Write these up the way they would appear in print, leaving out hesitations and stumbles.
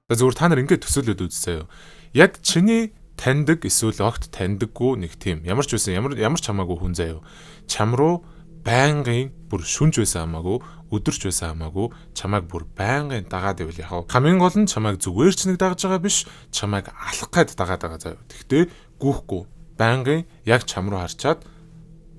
За, зүгээр та нар ингэж төсөөлөд үзсэй юу. Яг чиний таньдаг эсвэл огт таньдаггүй нэг тийм ямар ч байсан, ямар ямар ч хамаагүй хүн заяа. Чам руу байнгын бүр шүнж байсан хамаагүй, өдөрч байсан хамаагүй, чамайг бүр байнгын дагаад ивэл яах вэ? Хамгийн гол нь чамайг зүгээр ч нэг дагаж байгаа биш, чамайг алах гээд дагаад байгаа заяа. Тэгтээ гүйхгүй, байнгын яг чам руу харчаад,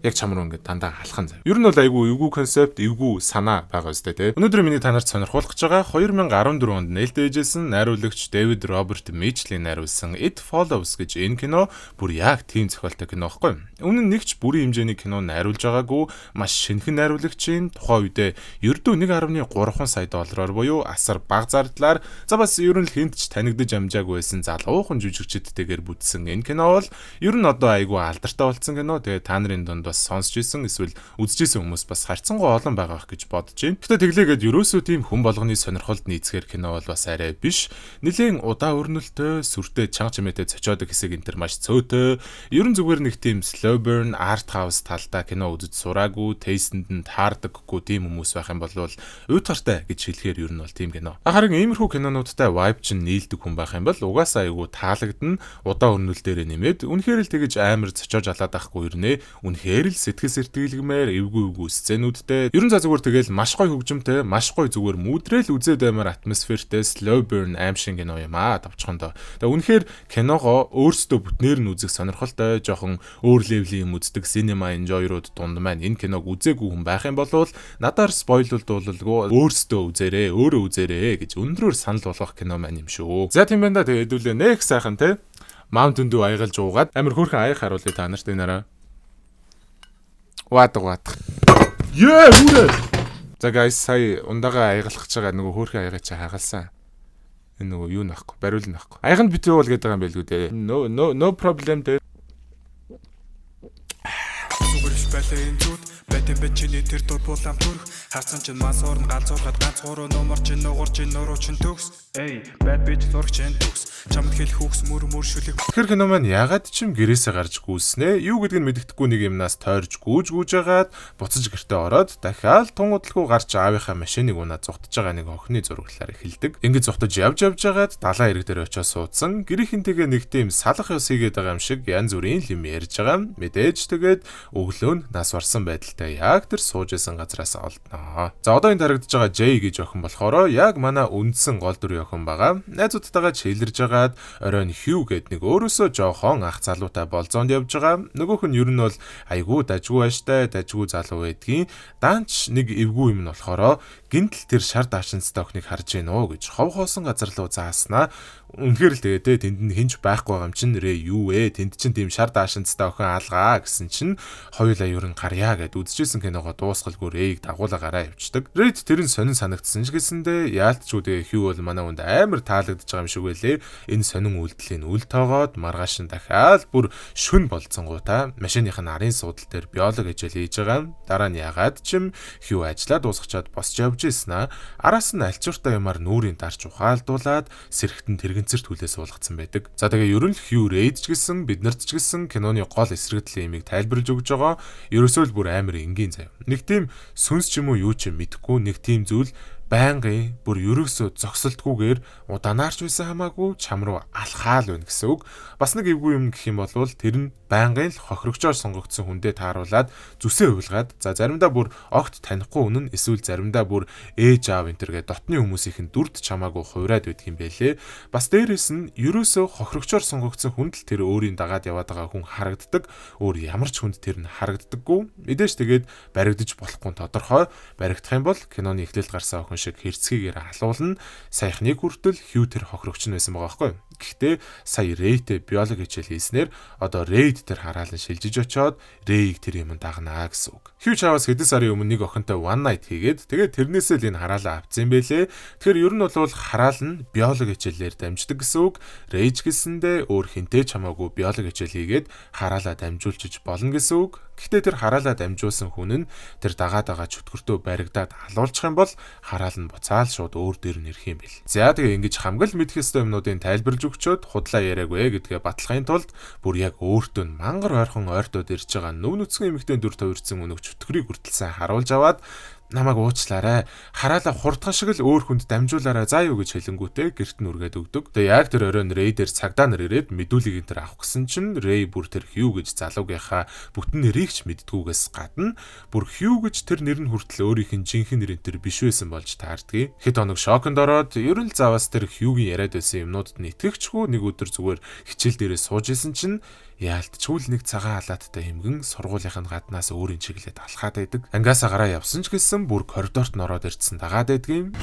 яг чам руу ингээд дандаа алхан заяа. Ер нь бол айгүй эвгүй концепт, эвгүй санаа байгаа үстэй, тий. Өнөөдөр миний та нарт сонирхуулах гэж байгаа 2014 онд нээлттэй найруулагч Дэвид Роберт Митчеллийн найруулсан It Follows гэж энэ кино бүр яг тийм зохиолтой кино байхгүй. Өмнө нь нэг ч бүрийн хэмжээний кино найруулж байгаагүй маш шинэхэн найруулагчийн тухайн үедээ ердөө 1.3 сая доллараар буюу асар бага зардлаар, за бас ер нь л хэнд ч танигдаж амжаагүй байсан залуухан жүжигчдтэйгээр бүтсэн энэ кино бол ер нь одоо айгүй алдартай болсон кино. Тэгээ та нарын дунд бас сонсч исэн эсвэл үзчихсэн хүмүүс бас харьцангуй олон байгаа байх гэж бодож байна. Гэхдээ тэглээгээд ерөөсөө тийм хүн болгоны сонирхолд нийцгээр кино бол бас арай биш. Нилээн удаа өрнөлтөө, сүртэй, чанга чимээтэй цочоодог хэсэг энэ төр маш цөөтэй. Ер нь зүгээр нэг тийм slow burn art house талдаа кино үзэж сураагүй, taste энд нь таардаггүй тийм хүмүүс байх юм бол уйтгартай гэж хэлэхээр ер нь бол тийм кино. Харин иймэрхүү кинонуудтай vibe чинь нийлдэг хүн байх юм бол угаасаа айгүй таалагдана. Удаа өрнөл дээрээ нэмээд үнэхээр л тэгэж амар цочоож алаад байхгүй ирнэ. Үнэхээр л сэтгэл сэртгэлгмээр эвгүй эвгүй сценүүдтэй. Ер нь за зүгээр тэгэл маш гоё хөгжимтэй, маш гоё, зүгээр мүдрээл үзээд баймаар атмосфертэй slow burn аимшиг кино юм аа товчхондоо. Тэгээ үнэхээр киногоо өөрсдөө бүтнээр нь үзэх сонирхолтой, жоохон өөр level ийн юм үздэг cinema enjoyer-ууд дунд маань энэ киног үзээгүй хүн байх юм бол надаар spoil лдуулалгүй өөрсдөө үзээрэй, өөрөө үзээрэй гэж өндрөөр санал болгох кино маань юм шүү. За, тийм байна да. Тэгээ хэдүүлээ нэх сайхан те Mountain Dew аягалж уугаад амар хөөрхөн аяг харуулъя та нарт энэ араа. Ваадаг ваадаг. Ее, үрээ. За guys, сая ундагаа аягалах гэж байгаа нөгөө хөөрхөн аягаа чи хагалсан. Энэ нөгөө юу нөхгүй, бариул нөхгүй. Аяганд битүү бол гэдэг юм байлгүй дээ. No, no, no problem дээ. Зүгээр биш байлаа энэ зүуд байт юм бэ, чиний тэр дур булаам төрх харсан чинь мас орн галзуурхад ганц гурав нумар чинь нугар чинь нуруу чинь төгс. Эй, bad bitch, зураг чинь төгс, чамд хэлэх үгс мөр мөр шүлэг. Тэгэхээр кино маань ягаад ч юм гэрээсээ гарч гүйснэ. Юу гэдгийг нь мэддэхгүй нэг юмнаас тойрж гүүж гүүж хагаад буцаж гэртээ ороод дахиад тун удалгүй гарч аавынхаа машиныг унаад зугтаж байгаа нэг охины зураглалаар эхэлдэг. Ингэж зугтаж явж явж хагаад далайн эрэг дээр очиод суудсан. Гэрийнхэнтэйгээ нэг тийм салах ёс хийгээд байгаа юм шиг янз бүрийн юм ярьж байгаа. Мэдээж тэгээд өглөө нь нас барсан байдалтай яг тэр сууж исэн газраас олдноо. За, одоо энэ харагдаж байгаа Jay гэж охин болохоор яг манай үндсэн гол дүрийн охин байгаа. Найзуудтайгаа chill эрж хагаад оройн Hugh гээд нэг өөрөөсөө жоохон ах залуутай болзоонд явж байгаа. Нөгөөх нь ер нь бол айгүй дажгүй ааштай, дажгүй залуу байдгийн. Даанч нэг эвгүй юм нь болохоор гинтл тэр шар даашинцтай охиныг харж гин үү гэж хов хоосон газар руу зааснаа үнэхээр л тэгээ те тэнд нь хинч байхгүй байгаа юм чинь нэрээ юу вэ? Тэнд чинь тийм шар даашинцтай охин алгаа гэсэн чинь хоёулаа ер нь гарья гэд үзчихсэн киногоо дуусгалгүй Рэйг дагуулаа гараа явчихдаг. Рэйд тэр нь сонин санагдсан ч гэсэндээ яалтчгүй тэгээ Хью бол манай хүнд амар таалагдж байгаа юм шиг байлээ. Энэ сонин үйлдэлийг үл тоогоод маргааш нь дахиад бүр шүн болцсонгуудаа машиных нь арын суудал дээр биологи хичээл хийж байгаа. Дараа нь ягаад ч юм Хью ажиллаа дуусгачаад босч явж ийсэн аа. Араас нь альчууртай юмар нүүрийн дарч ухаалдуулаад сэрхтэн тэрэгэнцэрт хүлээ суулгацсан байдаг. За, тэгээ ер нь л Хью Рейд ч гэсэн, биднэрт ч гэсэн киноны гол эсрэгдлийн имийг тайлбарлаж өгж байгаа. Ерөөсөө л бүр амар энгийн заяа. Нэг тийм сүнс ч юм уу юу ч юм мэдэхгүй нэг тийм зүйл байнгын бүр ерөөсөө зогсолтгүйгээр удаанаарч байсан хамаагүй чам руу алхаал байна гэсэн үг. Бас нэг эвгүй юм гэх юм бол тэр нь байнгын л хохирогчоор сонгогдсон хүндээ тааруулаад зүсээ уйлгаад, за заримдаа бүр огт танихгүй үнэн, эсвэл заримдаа бүр ээж аав энэ төр гэ дотны хүмүүсийнхэн дүрд чамаагүй хувраад байдаг юм бэлээ. Бас дээрэс нь ерөөсөө хохирогчоор сонгогдсон хүнд л тэр өөрийн дагаад яваад байгаа хүн харагддаг. Өөр ямар ч хүнд тэр нь харагддаггүй. Мэдээж тэгээд баригдаж болохгүй тодорхой. Баригдах юм бол киноны эхлэлд гарсан охин шиг хэрцгийгээр алуулна. Саяхныг хүртэл Хью тэр хохирогч нь байсан байгаа байхгүй. Гэхдээ сая Рейтэй биологи хичээл хийснээр одоо Рейд тэр хараалан шилжиж очоод Рейг тэр юм дагнаа гэсэн үг. Хью Чавас хэдэн сарын өмнө нэг охинтой one night хийгээд тэгээд тэрнээсээ л энэ хараалаа авцсан юм бэлээ. Тэгэхээр ер нь бол хараал нь биологи хичээлээр дамждаг гэсэн үг. Рейж гэсэндээ өөр хинтээ ч хамаагүй биологи хичээл хийгээд хараалаа дамжуулчиж болно гэсэн үг. Гэхдээ тэр хараалаа дамжуулсан хүн нь тэр дагаад байгаа чөтгөртөө баригдаад алуулчих юм бол хараал нь буцаал шууд өөр дээр нь ирэх юм бэл. За, тэгээ ингэж хамгал мэдэх ёстой юмнуудыг тайлбарлаж өгчөөд худлаа яриаггүй гэдгээ батлахын тулд бүр яг өөртөө нь мангар ойрхон ойртоод ирж байгаа нүв нүцгэн эмэгтэй дүр тавирдсан өнөг чөтгөрийг хүртэл сайн харуулж аваад Намайг уучлаарай. Хараалаа хурдхан шиг л өөр хүнд дамжуулаарай заа юу гэж хэлэнгүүтээ гэрт нь үргээд өгдөг. Тэгээ яг тэр оройн Рэй дээр цагдаа нар ирээд мэдүүлгийг энэ тэр авах гэсэн чинь Рэй бүр тэр Хью гэж залуугийнхаа бүтэн нэрийг ч мэддгүүгээс гадна бүр Хью гэж тэр нэр нь хүртэл өөрийнх нь жинхэнэ нэр энэ тэр биш байсан болж таардгийг. Хэд хоног шоконд ороод ер нь л заваас тэр Хьюгийн яриад байсан юмнуудад нь итгэвчгүй нэг өдөр зүгээр хичээл дээрээ сууж исэн чинь яалтчгүй л нэг цагаан халааттай хэмгэн сургуулийнх нь гаднаас өөрийн чиглэлд алхаад байдаг. Ангиасаа гараа явсан ч гэсэн бүр коридорт нь ороод ирдсэн дагаад байдгийн.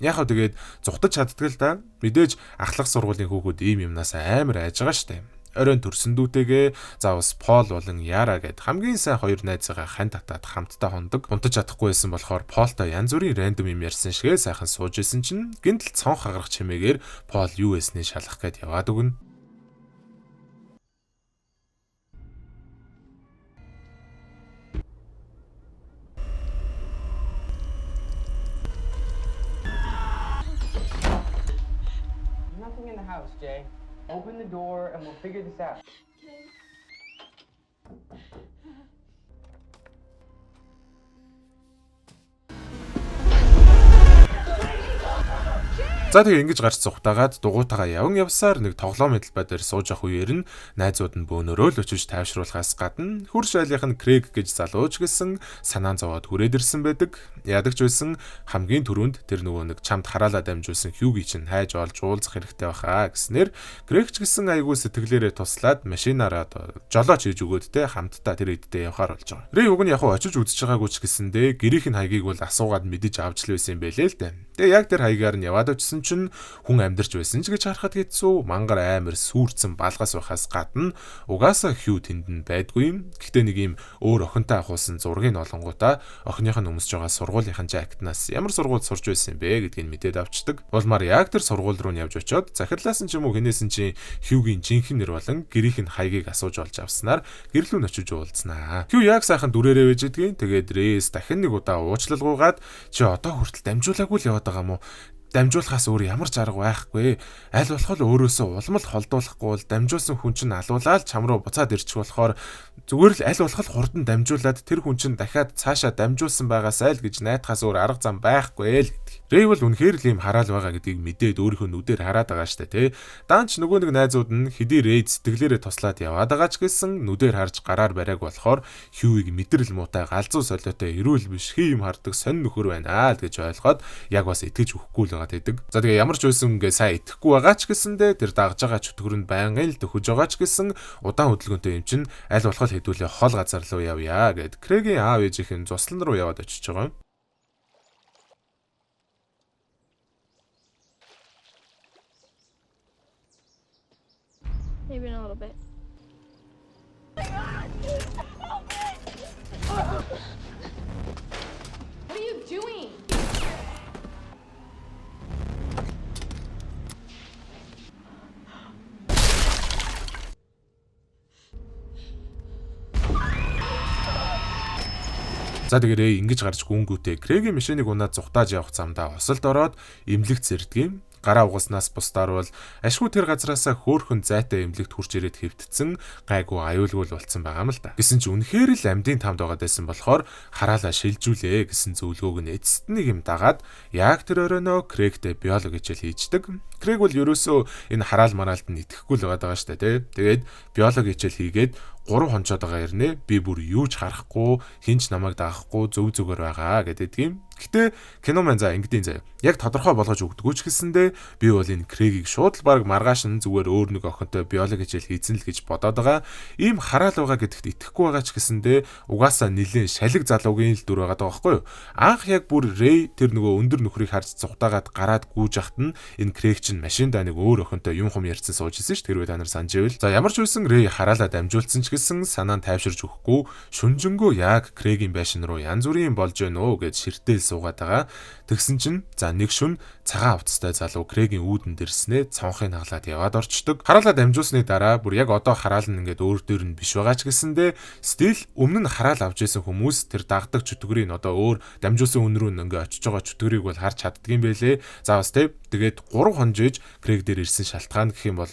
Яг хав тэгээд зугтаж чаддаг л да. Мэдээж ахлах сургуулийн хүүхүүд ийм юмнаас амар айж байгаа штэ. Оройн төрсөн дүүтэйгээ заавас Пол болон Яра гэд хамгийн сайн хоёр найзыгаа хань татаад хамтдаа хондог. Унтаж чадахгүй байсан болохоор Полтой янз бүрийн рандом юм ярьсан шигээ сайхан сууж исэн чинь гинтл цонх хагарах чимээгээр Пол юу эснийг шалах гээд яваад өгнө. Nothing in the house, Jay. Open the door and we'll figure this out. За тэгээ ингэж гарч цухтаагаад дугуйтайгаа яван явсаар нэг тоглоомын талбай дээр сууж авах үеэр нь найзууд нь бөөнөрөө л очиж тайвшруулахаас гадна хөрш айлынх нь Крэг гэж залууч гэсэн санаан зовоод хүрээд ирсэн байдаг. Ядагч байсан хамгийн түрүүнд тэр нөгөө нэг чамд хараалаа дамжуулсан Хьюги чинь хайж олж уулзах хэрэгтэй байхаа гэснээр Крэг ч гэсэн айгүй сэтгэлээрээ туслаад машинаараа жолооч хийж өгөөд те хамтдаа тэр эддээ явхаар болж байгаа. Рэй уг нь яг очиж үзэж байгаагүй ч гэсэндээ гэрийнх нь хаягийг бол асуугаад мэдэж авч л байсан юм байлээ л дээ. Тэгээ яг тэр хаягаар нь яваад очисон чинь хүн амьдарч байсан ч гэж харахад хэцүү. Мангар амар сүрцэн балгас байхаас гадна угаасаа Хью тэнд нь байдгүй юм. Гэхдээ нэг юм өөр охинтой ахуулсан зургийг олонгуудаа охиных нь өмсөж байгаа сургуулийнхан жакетнаас ямар сургуульд сурч байсан юм бэ гэдгийг мэдээд авчдаг. Улмаар яг тэр сургууль руу нь явж очиод захирлаасан ч юм уу хинээсэн чинь Хьюгийн жинхэнэ нэр болон гэрийнх нь хаягийг асууж олж авснаар гэрлүү нь очиж уулзнаа. Хью яг сайхан дүрээрээ байж гэдгийг тэгээд Рейс дахин нэг удаа уучлалгүйгаад чи одоо хүртэл дамжуулаагүй л яваад байгаа юм уу? Дамжуулахаас өөр ямар ч арга байхгүй. Аль болох л өөрөөсөө улам л холдуулахгүй бол дамжуулсан хүн чинь алуулаад чам руу буцаад ирчих болохоор зүгээр л аль болох хурдан дамжуулаад тэр хүн чинь дахиад цаашаа дамжуулсан байгаасай л гэж найдахаас өөр арга зам байхгүй л гэдэг. Рэй бол үнэхээр л ийм хараал байгаа гэдгийг мэдээд өөрийнхөө нүдээр хараад байгаа штэ тий. Даанч нөгөө нэг найзууд нь хэдий Рэй сэтгэлээрээ туслаад яваад байгаа ч гэсэн нүдээр харж гараар бариаг болохоор Хьюийг мэдрэл муутай галзуу солиотой эрүүл биш хий юм хардаг сонь нөхөр байна л гэж ойлгоод яг бас итгэж өгөхгүй л байгаа гэдэг. За тэгээ ямар ч байсан ингээ сайн итгэхгүй байгаа ч гэсэндээ тэр дагж байгаа чөтгөр нь байнгын л дөхөж байгаа ч гэсэн удаан хөдөлгөөнтэй юм чинь аль болох хэдүүлээ хол газар руу явъя гэд Крэгийн аав ээжийнх нь зуслан руу яваад очиж байгаа юм. Maybe in a little bit. What are you doing? За тэгээрээ ингэж гарч гүнгүүтээ Крэгийн машиныг унаад зугтааж явах замдаа осолд ороод эмнэлэгт сэрдэг юм. Гараа угаснаас бусдаар бол ашгүй тэр газраасаа хөөхөн зайтай эмнэлэгт хурж ирээд хэвтцэн гайгүй аюулгүй л болцсон байгаа юм л да. Гэсэн чи үнэхээр л амьдын тамд байгаад байсан болохоор хараалаа шилжүүлээ гэсэн зөвлөгөөг нь эцэст нэг юм дагаад яг тэр оройноо Крэгтэй биологи хичээл хийждэг. Крэг бол ерөөсөө энэ хараал мараалд нь итгэхгүй л байгаа штэ тий. Тэгээд биологи хичээл хийгээд 3 хонцоод байгаа ирнэ. Би бүр юу ч харахгүй, хинч намайг дагахгүй зөв зүгээр байгаа гэдэг юм. Гэтэ кино маань за ингэдэйн заяа. Яг тодорхой болгож өгдөггүй ч гэсэндээ би бол энэ Крэгийг шууд л баг маргааш нь зүгээр өөр нэг охинтой биологи хичээл хийцэн л гэж бодоод байгаа. Ийм хараал байгаа гэдэгт итгэхгүй байгаа ч гэсэндээ угаасаа нилээн шалиг залуугийн л дүр байгаа даа байхгүй юу? Анх яг бүр Рэй тэр нөгөө өндөр нөхрийг харж цухтаагаад гараад гүйж ахт нь энэ Крэг чинь машиндаа нэг өөр охинтой юм хум ярьсан сууж исэн ш. Тэрвээ та нар санаж ивэл. За ямар ч байсан Рэй хараалаа дамжуулсан ч гэсэн санаа нь тайвширч өгөхгүй шүнжэнгөө яг Крэгийн байшин руу янз бүрийн болж гэнэ үү гэж ширтэл суугаад байгаа. Тэгсэн чинь за нэг шүн цагаан хувцастай залуу Крэгийн үүдэн дэрснээ цонхыг хаглаад яваад орчдөг. Хараалаа дамжуулсны дараа бүр яг одоо хараал нь ингээд өөр дөр нь биш байгаа ч гэсэндээ стил өмнө нь хараал авч исэн хүмүүс тэр дагдаг чөтгөрийг одоо өөр дамжуулсан хүн рүү ингээ очиж байгаа чөтгөрийг бол харж чаддгийм байлээ. За бас тэг Тэгээд 3 хонжиж Крэг дээр ирсэн шалтгаан гэх юм бол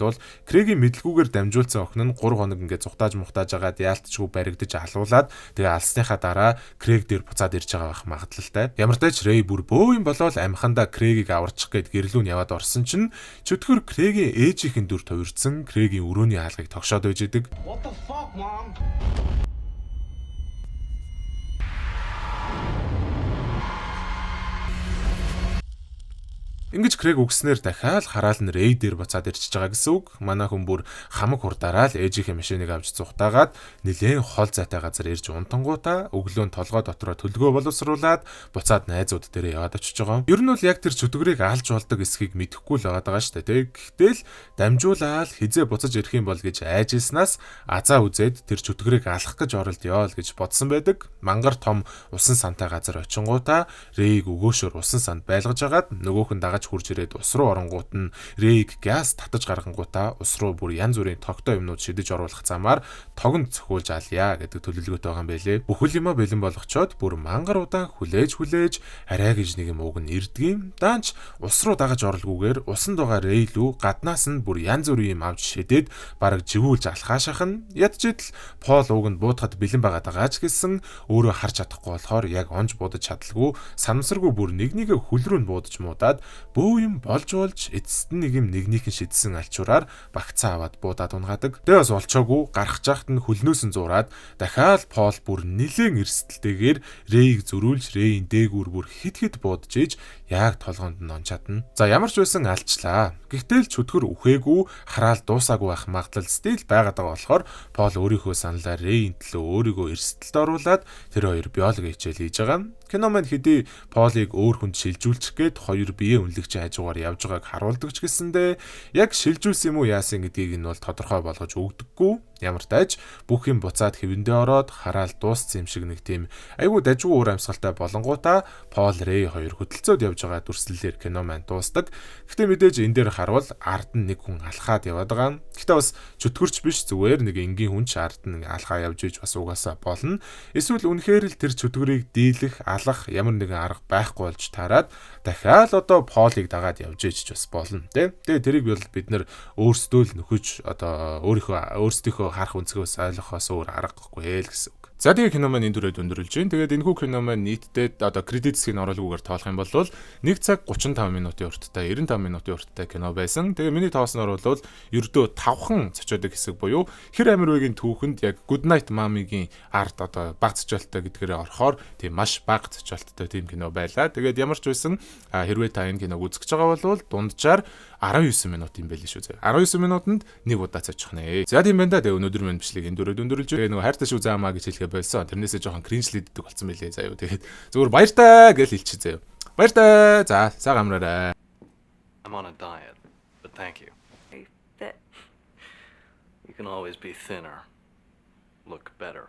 Крэгийн мэдлгүүгээр дамжуулсан охин нь 3 хоног ингээд зугтааж мухтааж агаад яалтчгүй баригдаж алуулаад тэгээ алсныхаа дараа Крэг дээр буцаад ирж байгаа байх магадлалтай. Ямар ч тач Рэй бүр бөө юм болоод амхандаа Крэгийг аварчих гээд гэрлүүн яваад орсон чинь чөтгөр Крэгийн ээжийнхэн дүр тувирдсан Крэгийн өрөөний хаалгыг тогшоод байж идэг. What the fuck, mom? Ингэж Крэг үгснээр дахиад хараал нь Рэй дээр буцаад ирчихэж байгаа гэсэн үг. Манай хүн бүр хамаг хурдаараа л ээжийнхээ машиныг авч зугтаагаад нилээн хол зайтай газар ирж унтангуудаа өглөө нь толгой дотроо төлгөө боловсруулад буцаад найзууд дээрээ яваад очиж байгаа. Ер нь бол яг тэр чөтгөрийг алж болдог эсхийг мэдэхгүй л байгаа даа шүү дээ, тэ. Гэхдээ л дамжуулаад хизээ буцаж ирэх юм бол гэж айж ирснаас азаа үзээд тэр чөтгөрийг алах гэж оролдъё л гэж бодсон байдаг. Мангар том усан сантай газар очингуудаа Рэйг өгөөшөөр усан санд байлгаж агаад нөгөөх нь дагаж хурж ирээд ус руу оронгууд нь Рэйг газ татаж гаргангуудаа ус руу бүр янз бүрийн тогтой юмнууд шидэж оруулах замаар тогонд цохиулж алъя гэдэг төлөвлөгөөтэй байгаа юм байлээ. Бүхэл юмаа бэлэн болгочоод бүр мангар удаан хүлээж хүлээж арай гэж нэг юм уг нь ирдгийм. Даанч ус руу дагаж оролгүйгээр усанд байгаа Рэй лүү гаднаас нь бүр янз бүрийн юм авч шидэд бараг живүүлж алхаашах нь ядч идэл Пол уг нь буутахад бэлэн байгаа даа ч гэсэн өөрөө харж чадахгүй болохоор яг онж будаж чадалгүй санамсаргүй бүр нэг нэгэ хөл рүү нь буудаж муудаад бөө юм болж болж эцэст нь нэг юм нэгнийх нь шидсэн алчуураар багцаа аваад буудаад унгадаг. Тэгээ бас олчоогүй гарах жахт нь хөлнөөс нь зураад дахиад Пол бүр нилээн эрсдэлтэйгээр Рэйг зөрүүлж Рэйн дээгүүр бүр хит хит буудаж иж яг толгоонд нь он чадна. За ямар ч байсан алчлаа. Гэхдээ л чөтгөр үхээгүй хараал дуусаагүй байх магадлал стил байгаад байгаа болохоор Пол өөрийнхөө саналаар Рэйн төлөө өөрийгөө эрсдэлд оруулаад тэр хоёр биологи хичээл хийж байгаа. Кино маань хэдий Полыг өөр хүнд шилжүүлчих гээд хоёр биеэ үнэлэгчийн хажуугаар явж байгааг харуулдаг ч гэсэндээ яг шилжүүлсэн юм уу яасан гэдгийг нь бол тодорхой болгож өгдөггүй. Ямар тааж бүх юм буцаад хэвэндээ ороод хараал дууссан юм шиг нэг тийм айгүй дажгүй уур амьсгалтай болонгуудаа Пол Рэй хоёр хөдөлцөөд явж байгаа дүрслэлээр кино маань дуустдаг. Гэхдээ мэдээж энэ дээр харуул ард нь нэг хүн алхаад яваад байгаа. Гэхдээ бас чөтгөрч биш зүгээр нэг энгийн хүн ч ард нь алхаа явж иж бас угаасаа болно. Эсвэл үнэхээр л тэр чөтгөрийг дийлэх, алах ямар нэгэн арга байхгүй болж таарад дахиад одоо Полыг дагаад явж иж бас болно, тэ. Тэгээ тэрийг бол бид нэр өөрсдөө л нөхөж одоо өөрсдийнхөө харах өнцгөөс ойлгохоос өөр аргагүй л гэсэн үг. За тэгээ кино маань энэ дүрээд өндөрлөж байна. Тэгээд энэхүү кино маань нийтдээ одоо кредит хэсгийг оруулгүйгээр тоолох юм бол 1 цаг 35 минутын урттай 95 минутын урттай кино байсан. Тэгээ миний тоосноор бол ердөө 5хан зочиодог хэсэг буюу хэр амир үеийн түүхэнд яг Good Night Mommy-гийн ард одоо баг зочиолттой гэдгээрээ орохоор тийм маш бага зочиолттой тийм кино байлаа. Тэгээд ямар ч байсан хэрвээ та энэ киног үзэж байгаа бол дунджаар 19 минут юм байл шүү зэ. 19 минутанд нэг удаа цочих нэ. За тийм байна да. Тэгээ өнөөдөр минь бичлэг энэ дөрөд өндөрлөж. Тэгээ нөгөө хайртай шүү заамаа гэж хэлэхэ болсон. Тэрнээсээ жоохон кринжлийддэг болсон байлээ заяа. Тэгээд зүгээр баяртай гэж хэлчихье заяа. Баяртай. За сайхан амраарай. I'm on a diet, but thank you. Are you fit? You can always be thinner, look better.